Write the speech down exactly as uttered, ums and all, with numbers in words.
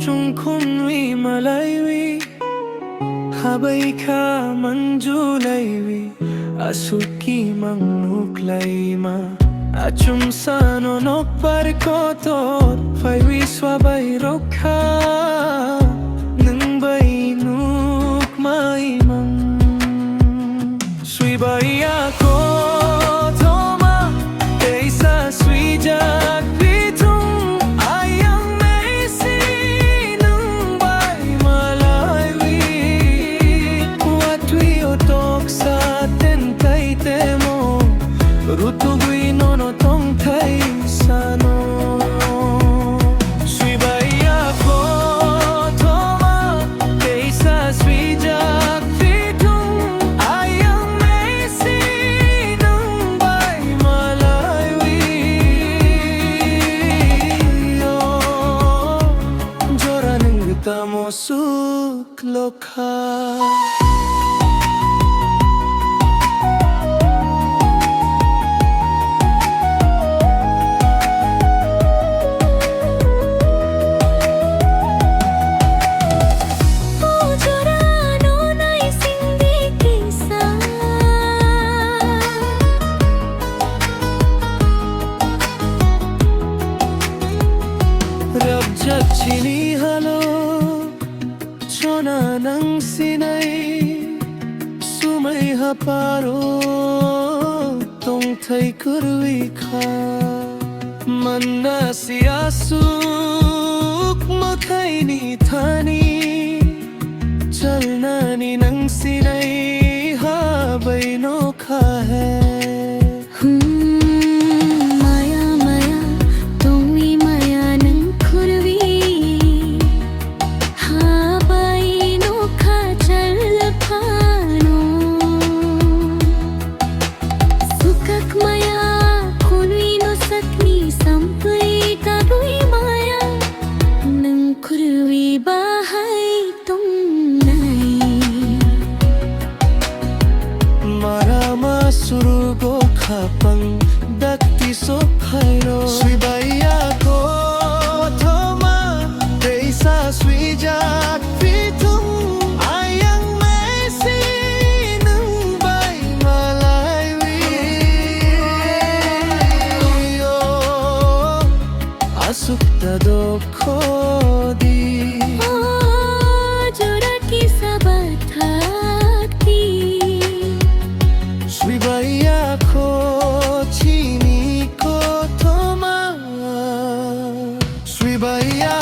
Tungkhunwi malaiwi, habaikha manjulaiwi, aswk kimang nuklaima. Achumsano nokbar kotor, phaiwi swabai rokha, nwng bai nukmaimang. Swibaiya kothoma, teisa swijak bithung, ayang mesi nwng bai malaiwi. Watwi o toksa ten tai temo, rutugwi nono tongthai sano. Swibaiya kothoma, teisa swijak bithung, ayang mesi nwng bai malaiwi. O jora nwng tamo suk lokha. O jorano naisingdi kisa. Rabjak chini halo, chona nang sinai, sumai haparo tongthai kwrwi kha. Manna si aswk mwthaini thani, chalnani nang sinai habai nokha he. Hmm, maya, maya, tongwi maya nwng khurwi. Habai nokha chal phano. Sukak maya, khunwi no sakni sampli kadui maya. Nwng khurwi bahai tongnai. Marama surugo khapang dakti sok phaino. Swibaiya kothoma teisa swijak bithung, ayang mesi nwng bai malaiwi. Aswk ta dokho di. O jora kisa bathak di. Swibaiya kho chini kothoma. Swibaiya